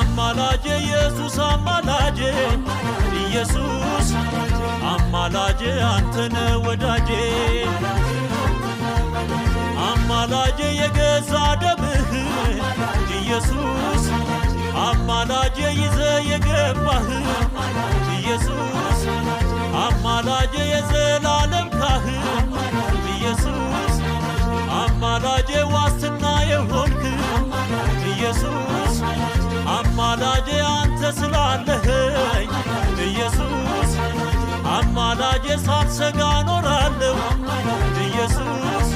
አማላጄ ኢየሱስ አማላጄ ኢየሱስ አማላጄ አንተነ ወዳጄ አማላጄ የገዛ ደምህ ኢየሱስ አማላጄ ይዘ የገባህ ኢየሱስ አማላጄ የዘላለም ካህን ኢየሱስ አማላጄ ዋስትና የሆንክ ኢየሱስ አማላጄ አንተ ስላለኸኝ ኢየሱስ አማላጄ ሳልሰጋ ኖራለሁ ኢየሱስ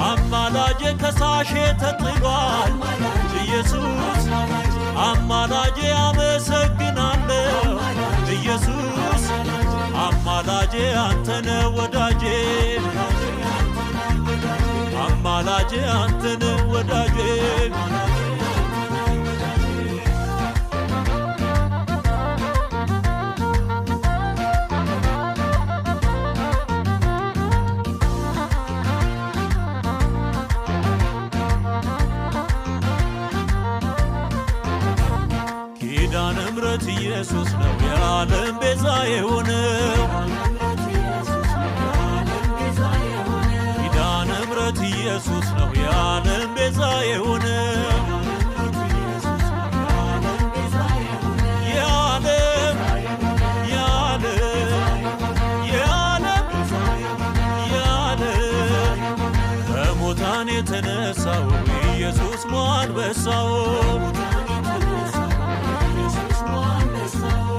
አማላጄ ከሳሼ ተጥሏል ኢየሱስ አማላጄ አመሰግናለሁ ኢየሱስ አማላጄ አንተነ ወዳጄ አማላጄ አንተነ ወዳጄ። ኪዳነ ምሕረት ኢየሱስ ነው የዓለም ቤዛ የሆነው። ኪዳነ ምሕረት ኢየሱስ ነው የዓለም ቤዛ የሆነው። የዓለም የዓለም የዓለም የዓለም ከሙታን የተነሳው ኢየሱስ አንበሳው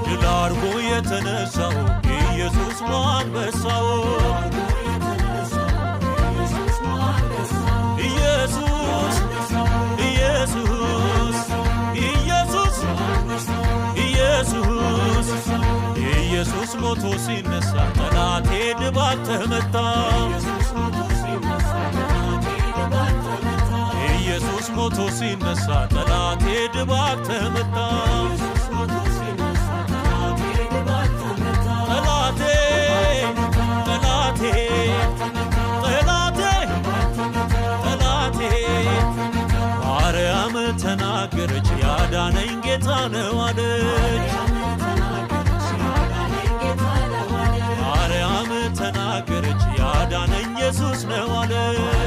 ድል አድርጎ የተነሳው ኢየሱስ አንበሳው ኢየሱስ ኢየሱስ ኢየሱስ ኢየሱስ ኢየሱስ ሞቶ ሲነሳ ጠላቴ ድባቅ ተመታ። ኢየሱስ ሞቶ ሲነሳ ጠላቴ ድባቅ ተመታ። ጠላቴ ጠላቴ ጠላቴ ጠላቴ ማርያም ተናገረች ያዳነኝ ጌታ ነው አለች። ማርያም ተናገረች ያዳነኝ ኢየሱስ ነው አለች።